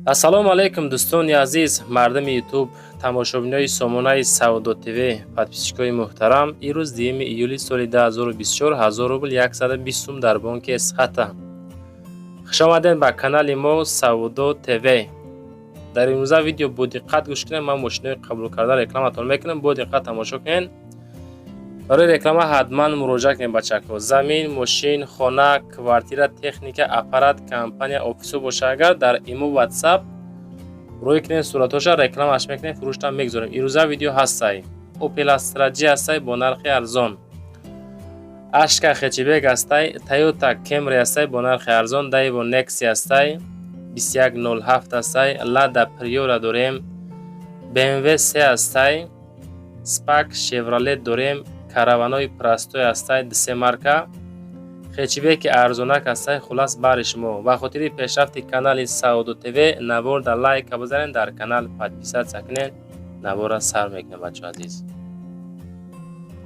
Ассалому алайкум, дӯстони азиз, мардими Ютуб, тамошобинои сомонаи Савдо ТВ, подписчикои муҳтарам. Ирӯз 2 июли соли 2024, 1000 рубл 120 сум дар бонки Эсхата. Хушомадед ба канали мо Савдо ТВ. Дар имрӯза видео бо диққат гӯш кунед. Ман мошинои қабулкарда рекламатон мекунам, бо диққат тамошо кунед. Барои реклама ҳатман муроҷиат кунед, бачако. Замин, мошин, хона, квартира, техника, аппарат, компания, офисо боша агар, дар имо, WhatsApp рӯй кунед суратҳоша, рекламаш мекунем, фурӯштам мегузорем. Ирӯза видео ҳастай: Opel Astra G ҳастай бо нархи арзон, Ашка хэтчбек ҳастай, Toyota Camry ҳастай бо нархи арзон, Daewoo Nexia ҳастай, 2107 ҳастай, Lada Priora дорем, BMW 3 ҳастай, Spark Chevrolet дорем, караванои простой ҳастай, дсе марка, хэтчбеки арзонак ҳастай. Хулас, баҳри шумо ба хотири пешрафти канали Савдо ТВ навор дар лайка бизанед, дар канал подписаться кунед. Навора сар мекунем, бачаҳо азиз.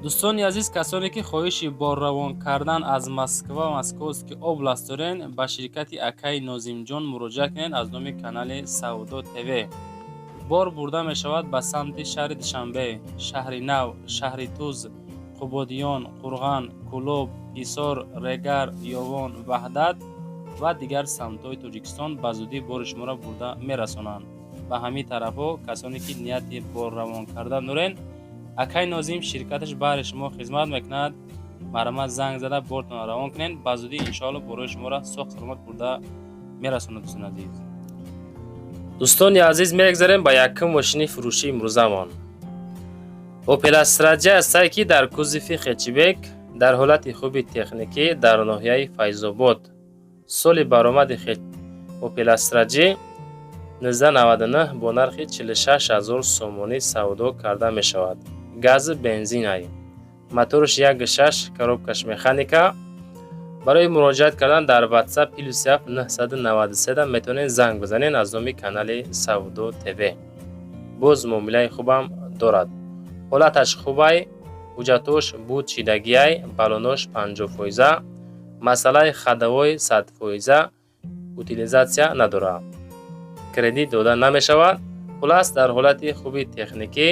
Дӯстони азиз, касоне ки хоҳиши борравон кардан аз Москва, Московский область дорен, ба ширкати акаи Нозимҷон муроҷиат кунед. Аз номи канали Савдо ТВ бор бурда мешавад ба самти шаҳри Душанбе, Шаҳри Нав, Шаҳри Туз, Қубодиён, Қурған, Кӯлоб, Ҳисор, Регар, Ёвон, Ваҳдат ва дигар самтҳои Тоҷикистон. Ба зудӣ бори шуморо бурда мерасонанд ба ҳамин тарафҳо. Касоне ки нияти борравон кардан дорен, акаи Нозим ширкаташ баҳри шумо хизмат мекунад. Марҳамат, занг зада бортонро равон кунед. Ба зудӣ, иншоалло, борои шуморо соғ саломат бурда мерасонад. Дӯстони азиз, дӯстони азиз, мегзарем ба якум мошини фурӯшии имрӯзамон. Opel Astra G ҳастае, ки дар кузови хэтчбек, дар ҳолати хуби техникӣ, дар ноҳияи Файзобод. Соли баромади Opel Astra G 1999, бо нархи 46 ҳазор сомонӣ савдо карда мешавад. Газ, бензинай, моторш 1,6, коробкаш механика. Барои муроҷиат кардан дар WhatsApp +7 993 метавонед занг бизанед. Аз номи канали Савдо ТВ боз муомилаи хубам дорад. Ҳолаташ хубай, ҳуҷҷатош буд шидагиай, баллонош 50%, масъалаи ходовой 100%, утилизация надорад, кредит дода намешавад. Хулас, дар ҳолати хуби техникӣ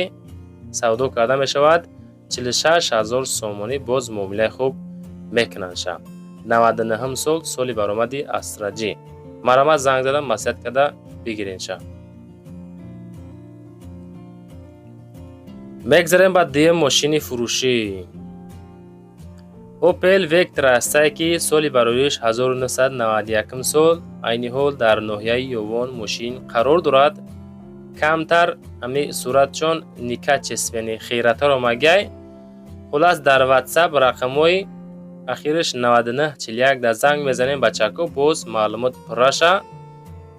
савдо карда мешавад. 46 ҳазор сомонӣ, боз муомилаи хуб мекунанд. 99 сол, соли баромади Астра Ҷи. Марҳамат, занг зада, маслиҳат карда бигиренша. Мегзарем ба дуюм мошини фурӯшӣ. Opel Vectra ҳастае, ки соли бароиш 1991 сол, айни ҳол дар ноҳияи Ёвон мошин қарор дорад. Камтар ҳами суратчон некачественный, хиратаро магай. Хулас, дар WhatsApp рақамҳои ахираш 9941 дар занг мезанем, бачако. Боз маълумоти пурраша,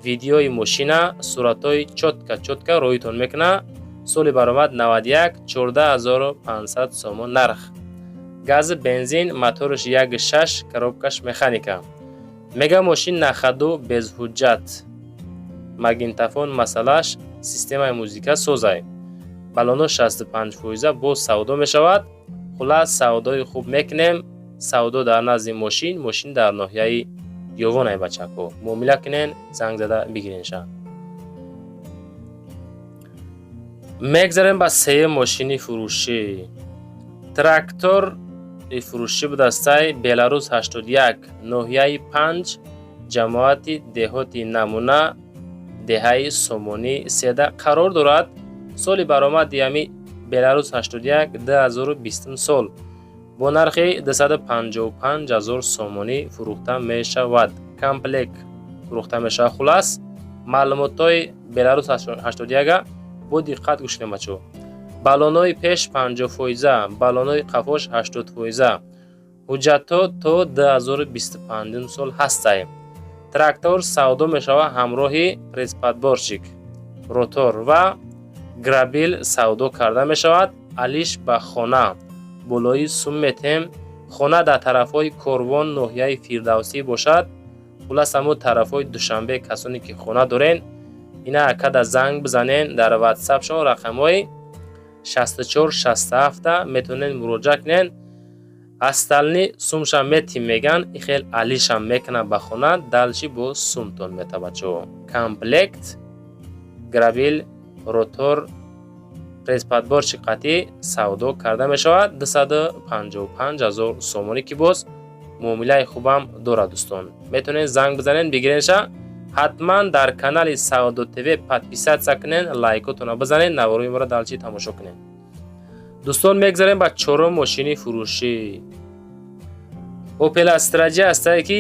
видеои мошина, суратҳои чётко чётко роитон мекунад. Соли баромад 91, 14 500 сомон нарх, гази, бензин, мотораш 1,6, коробкаш механика. Мега, мошин на ходу, без ҳуҷҷат, магнитофон масъалаш, системаи музика созай, баллоно 65%, боз савдо мешавад. Хулас, савдои хуб мекунем. Савдо дар назди мошин, мошин дар ноҳияи Ёвонай. Бачако, муомила кунен, занг зада бигиренша. Мегзарем ба сеюм мошини фурӯшӣ. Трактори фурӯшӣ будастай, Беларус 81, ноҳияи Панҷ, ҷамоати деҳоти Намуна, деҳаи Сомонӣ седа қарор дорад. Соли баромади ҳами Беларус 81 2020 сол, бо нархи 255 ҳазор сомонӣ фурӯхта мешавад, комплект фурӯхта мешавад. Хулас, маълумотҳои Беларус 81 бо диққат гӯш кунед, бачаҳо. Баллонои пеш 50%, баллонои қафош 80%, ҳуҷҷатҳо то 2025 сол ҳастай. Трактор савдо мешавад, ҳамроҳи пресс-подборщик, ротор ва грабель савдо карда мешавад. Алиш ба хона болои сум метем. Хона дар тарафҳои Корвон, ноҳияи Фирдавсӣ бошад. Хулас, ҳамун тарафҳои Душанбе касоне ки хона дорен, ина акада занг бизанен. Дар ватсапшон рақамҳои 64 67 метавонед муроҷиат кунед. Остальной сумша метим, меган, и хел алишам мекунад ба хона, дальше бо сумтон мета, бачаҳо. Комплект грабель, ротор, пресс-подборщик қатъӣ савдо карда мешавад 255 ҳазор сомонӣ, ки боз муомилаи хубам дорад. Дӯстон, метавонед занг бизанед, бигиренша. Ҳатман дар канали Савдо ТВ подписаться кунед, лайкотона бизанед, наворои моро дальше тамошо кунед. Дӯстон, мегзарем ба чорум мошини фурӯшӣ. Опел Астра Ҷи ҳастае, ки,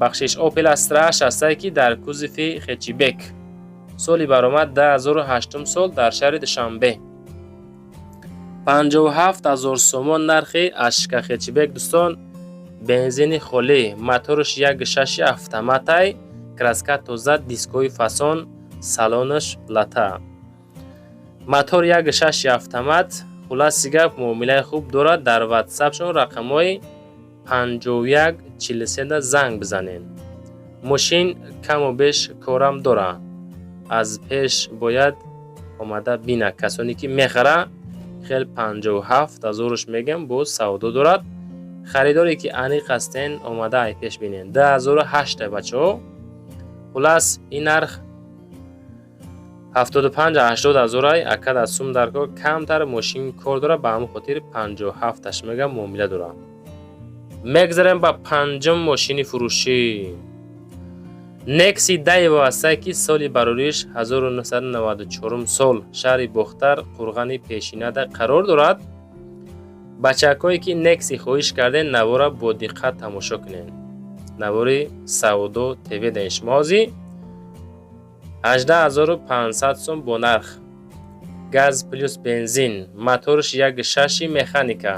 бахшиш, Опел Астра Аш ҳастае, ки дар кузови хэтчбек, соли баромад 2008 сол, дар шаҳри Душанбе, 57 ҳазор сомон нархи ашка хэтчбек. Дӯстон, бензини холӣ, моторш 1,6 автоматай, краска тоза, дискои фасон, салонаш лата, мотор 1,6 автомат. Хулоси гап, муомилаи хуб дорад. Дар ватсапшон рақамҳои 51 43 занг бизанед. Мошин каму беш корам дора, аз пеш бояд омада бина. Касоне ки мехара, хел 57 ҳазоруш мегӯям, боз савдо дорад. Харидоре ки аниқ ҳастен, омада ай пеш бинен. 2008, бачаҳо. Хулас, ин нарх 75-80 ҳазорай. Акад аз сум дар кор, камтар мошин кор дорад, ба ҳамон хотир 57-аш мегӯям, муомила дорад. Мегзарем ба панҷум мошини фурӯшӣ. Некси Дайво ҳастае, ки соли барориш 1994 сол, шаҳри Бохтар, Қурғани Пешинада қарор дорад. Бачакҳое ки Некси хоҳиш карден, навора бо диққат тамошо кунед. Навори Савдо ТВ даин шумо ҳозӣ. 18 500 сом бо нарх, газ плюс бензин, моторш 1,6 механика.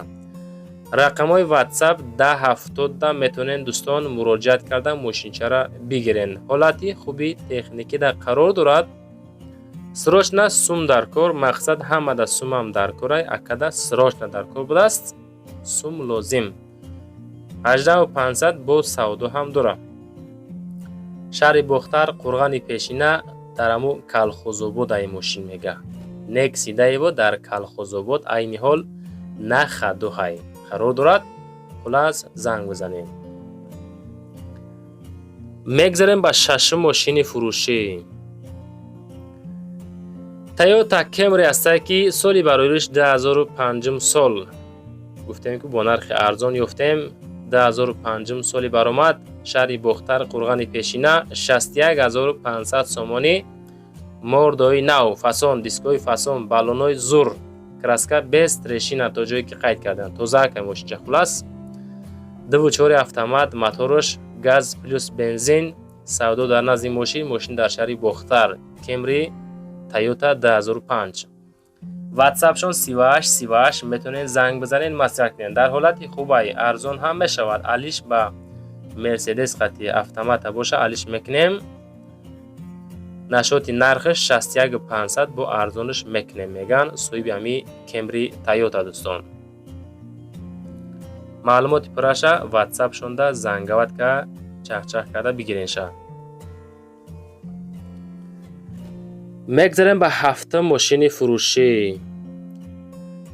Рақамҳои ватсап 10 70, метавонед, дӯстон, муроҷиат карда, мошинчаро бигирен. Ҳолати хуби техникида қарор дорад. Срочно сум дар кор, мақсад ҳамада сумам дар корай, акада срочно дар кор будааст, сум лозим. 18 500 боз савдо ҳам дорад. Шаҳри Бохтар, Қурғани Пешина, дар ҳамун Калхозобод ай мошин мега. Некси Даево дар Калхозобод айни ҳол нахадуҳай қарор дорад. Хулас, занг бизанем. Мегзарем ба шашум мошини фурӯшӣ. Тойота Кемри ҳастае, ки соли барориш 2005 сол. Гуфтем, ки бо нархи арзон ёфтем. 2005 соли баромад, шаҳри Бохтар, Қурғани Пешина, 61 500 сомонӣ. Мордои нав, фасон, дискои фасон, баллонои зур, краска без трещина, то ҷое ки қайд карданд, тоза кай мошинча. Хулас, дуву чори автомат, мотораш газ плюс бензин. Савдо дар назди мошин. Мошин дар шаҳри Бохтар. Кемри Тойота 2005. Ватсапшон 38 38, метавонед занг бизанед, маслиҳат кунед. Дар ҳолати хубай, арзон ҳам мешавад. Алиш ба Мерседес қати автомата боша, алиш мекунем. Нашоти нархаш 61 500, бо арзонаш мекунем, меган соҳиби ҳами Кемри Тойота. Дӯстон, маълумоти пурраша ватсапшонда зангават ка, чахчах карда бигиренша. Мегзарем ба ҳафтум мошини фурӯшӣ.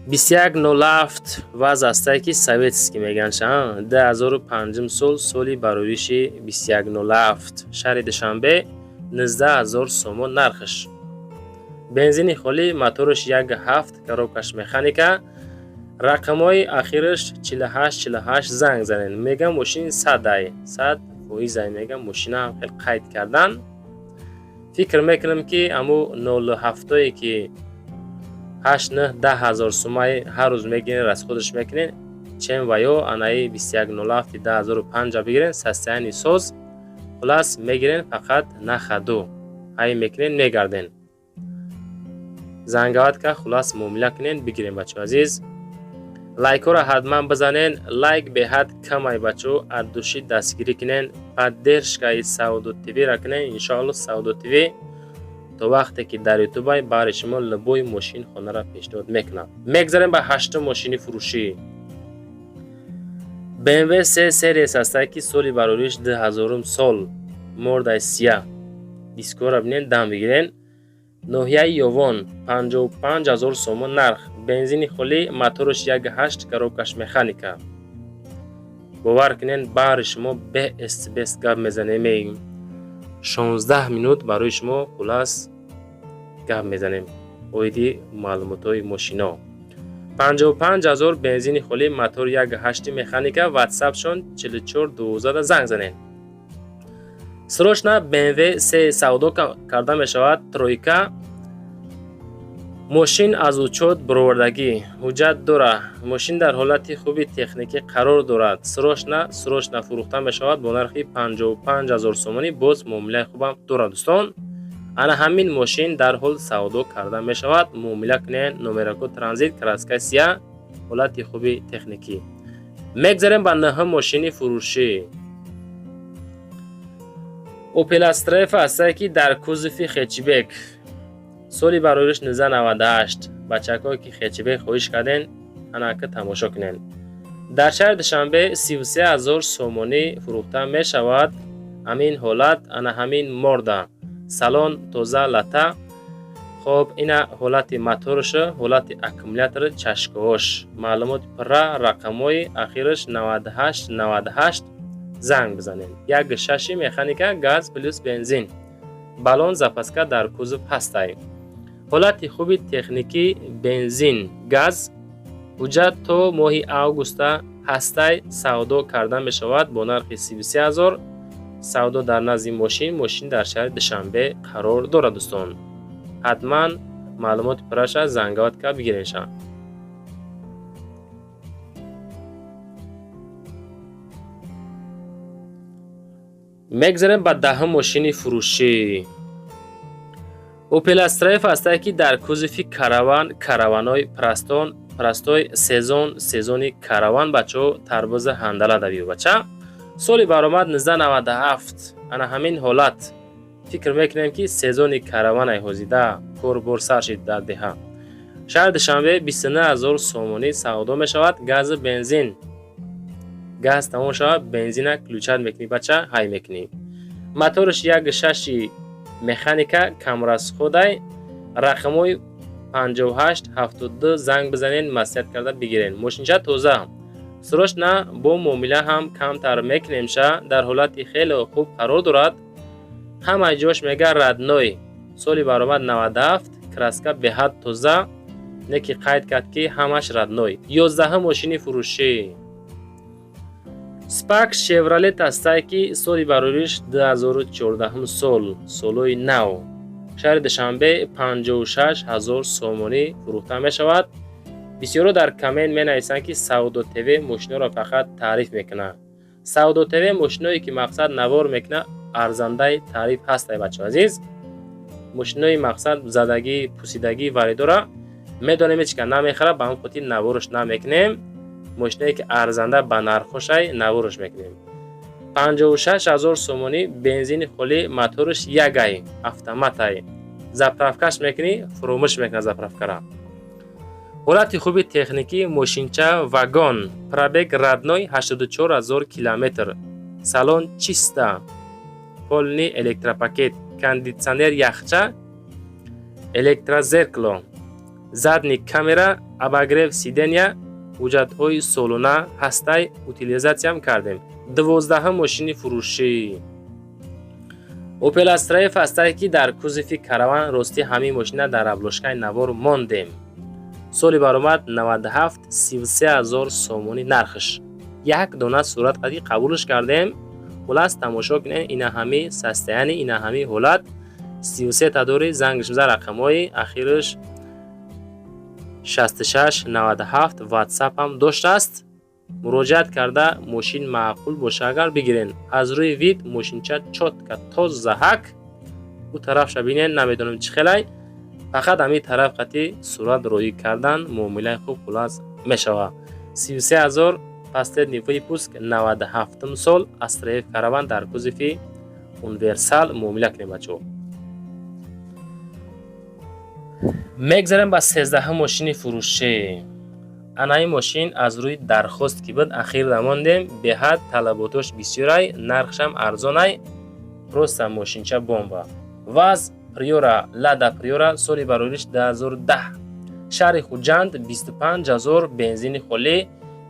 2107 ВАЗ ҳастае, ки советский меганша, 2005 сол, соли барориши 2107, шаҳри Душанбе, 19 000 сомон нархаш, бензини холӣ, мотораш 1,7, коробкаш механика. Рақамҳои ахираш 48 48, занг занед. Мегам, мошини садай, 100%-ай. Мегам, мошинаам хел қайд кардан. Фикр мекунам, ки аму 07-ое ки 8, 9, 10 ҳазор сумаи ҳар рӯз мегирен, расходаш мекунен, чем ва ё анаи 2107 2005 бигирен. Состояние соз. Хулас, мегирен, фақат нахаду ҳай мекунен, мегарден. Зангават ка, хулас, муомила кунен, бигирен. Бачаҳо азиз, лайкҳоро ҳатман бизанен, лайк беҳад камай, бачаҳо, от души дастгирӣ кунен, поддержкаи Савдо ТВ-ра кунен. Иншоалло, Савдо ТВ то вақте ки дар ютубай, баҳри шумо любой мошин хонаро пешниҳод мекунад. Мегзарем ба ҳаштум мошини фурӯшӣ. BMW се Series ҳастае, ки соли барориш 2000 сол, мордаи сия, дискора бинен, дам бигирен. Ноҳияи Ёвон, 55 ҳазор сомон нарх, бензини холӣ, мотораш 1,8, коробкаш механика. Бовар кунен, баҳри шумо бест бест гап мезанем. 16 минут барои шумо хулас гап мезанем оиди маълумотҳои мошино. 55 ҳазор бензини холӣ, мотор 1.8 механика, ватсапшон 44 12 занг занед. Срочно BMW 3 савдо карда мешавад, тройка. Мошин аз учёт баровардагӣ, ҳуҷҷат дора. Мошин дар ҳолати хуби техникӣ қарор дорад. Срочно, срочно фурӯхта мешавад бо нархи 55 ҳазор сомонӣ. Боз муомилаи хубам дорад, дӯстон. Ана ҳамин мошин дарҳол савдо карда мешавад. Муомила кунед. Номерако транзит, краска сия, ҳолати хуби техникӣ. Мегзарем ба нӯҳум мошини фурӯшӣ. Opel Astra F ҳастае, ки дар кузови хэтчбек, соли барориш 1998. Бачакҳое, ки хэтчбек хоҳиш карден, анака тамошо кунед. Дар шаҳри Душанбе 33 ҳазор сомонӣ фурӯхта мешавад. Ҳамин ҳолат, ана ҳамин морда, салон тоза, лата. Хоб, ина ҳолати моторша, ҳолати аккумулятори, чашкаҳош, маълумоти пурра, рақамҳои ахираш 98 98, занг бизанед. 1.6 механика, газ плюс бензин, баллон запаска дар кузов ҳастай. Ҳолати хуби техникӣ, бензин, газ, ҳуҷҷат то моҳи августа ҳастай. Савдо карда мешавад бо нархи 33 ҳазор. Савдо дар назди мошин, мошин дар шаҳри Душанбе қарор дорад, дӯстон. Ҳатман маълумоти пурраша занговат ка бигиренша. Мегзарем ба 10-ум мошини фурӯшӣ. Opel Astra F ҳастае, ки дар кузови караван, караванои простон, простой, сезон, сезони караван, бачаҳо, тарбуза ҳандала давию, бача. Соли баромад 1997. Ана ҳамин ҳолат, фикр мекунем, ки сезони караванай ҳозида, корбор сар шид дар деҳа. Шаҳри Душанбе 29 ҳазор сомонӣ савдо мешавад. Газу бензин, газ тамом шавад, бензина включать мекунӣ, бача, ҳай мекунӣ. Мотораш 1.6 механика, камрасходай. Рақамҳои 58 72, занг бизанед, маслиҳат карда бигиред. Мошинча тоза, срочно, бо муомила ҳам камтар мекунемша. Дар ҳолати хеле хуб қарор дорад, ҳамаи ҷош мега родной. Соли баромад 97, краска беҳад тоза, не ки қайд кард, ки ҳамаш родной. 11-ум мошини фурӯшӣ Спарк Шевролет ҳастае, ки соли барориш 2014 сол, солҳои нав. Шаҳри Душанбе 56 ҳазор сомонӣ фурӯхта мешавад. Бисёро дар коммент менависанд, ки Савдо ТВ мошиноро фақат таъриф мекунад. Савдо ТВ мошиное, ки мақсад навор мекунад, арзандаи таъриф ҳастай, бачаҳо азиз. Мошинои мақсад задагӣ, пусидагӣ варидора медонем, ҳеч ка намехарад, ба ҳамн хотир наворош намекунем. Мошиное, ки арзанда ба нархошай, наворош мекунем. 56 ҳазор сомонӣ, бензини холӣ, мотораш ягай, автоматай. Заправкаш мекунӣ, фуромӯш мекунад заправкара. Ҳолати хуби техникӣ, мошинча вагон, пробег родной 84 ҳазор километр, салон чиста, полный электропакет, кондитсионер, яхча, электрозеркало, задний камера, обогрев сидения, ҳуҷҷатҳои солона ҳастай, утилизатсиям кардем. 12-ум мошини фурӯшӣ Opel Astra F ҳастае, ки дар кузови караван. Ростӣ, ҳамин мошина дар обложкаи навор мондем. Соли баромад 97, 33 ҳазор сомонӣ нархш. Як дона сурат қади қабулш кардем. Хулас, тамошо кунед, ина ҳами состояние, ина ҳами ҳолат. 33 та дори, зангш биза, рақамҳои ахираш 66 97, ватсап ҳам доштааст. Муроҷиат карда, мошин маъқул боша агар, бигирен. Аз рӯи вид мошинча чётко, тоза, ҳак. Ӯ тарафша бинен, намедонам чӣ хелай, фақат ҳамин тараф қати сурат роӣ кардан, муомилаи хуб хулас мешавад. 33 ҳазор, последний выпуск, 97-ум сол, Астра Ф караван дар кузови универсал. Муомила кунем, бачаҳо. Мегзарем ба 13-ум мошини фурӯшӣ. Ана ин мошин аз рӯи дархост, ки буд, ахир дамондем. Беҳад талаботош бисёрай, нархшам арзонай, просто мошинча бомба. ВАЗ Приора, Лада Приора, соли барориш 2010, шаҳри Хуҷанд 25 ҳазор, бензини холӣ,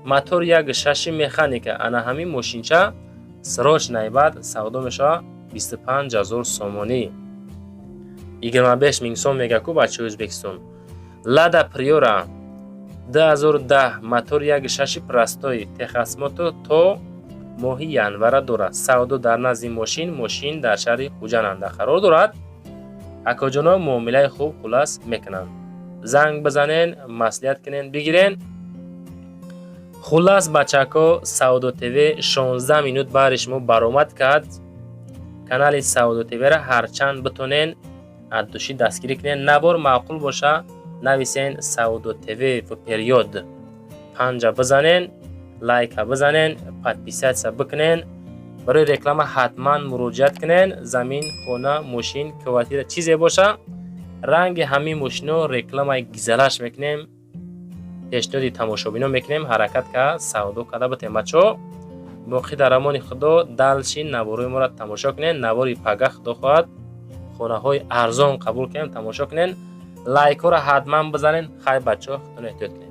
мотор 1.6 механика. Ана ҳамин мошинча срочно баъд савдо мешавад. 25 000 сомонӣ, 25 000 сом мега ку, бачаҳои Ӯзбекистон. Лада Приора 2010, мотор 1,6 простой, техосмотр то моҳи январа дорад. Савдо дар назди мошин, мошин дар шаҳри Хуҷанд қарор дорад. Акоҷоно муомилаи хуб, хулас, мекунанд. Занг бизанен, маслиҳат кунен, бигирен. Хуллас, бачако, Савдо ТВ 16 минут баъди шумо баромад кард. Канали Савдо ТВра ҳарчанд битонен, от души дастгирӣ кунен. Навор маъқул боша, нависен «Савдо ТВ вперёд», панҷа бизанен, лайка бизанен, подписаться бикунен. Барои реклама ҳатман муроҷиат кунен. Замин, хона, мошин, квартира, чизе боша, ранги ҳамин мошино рекламаи гизалаш мекунем, пешниҳоди тамошобино мекунем. Ҳаракат ка савдо карда битем, бачаҳо. Боқӣ дар амони Худо. Дальше наворои моро тамошо кунен. Навори пага, Худо хоҳад, хонаҳои арзон қабул кунем, тамошо кунен. Лайкҳоро ҳатман бизанен. Хай, бачаҳо, худтон эҳтиёт кунед.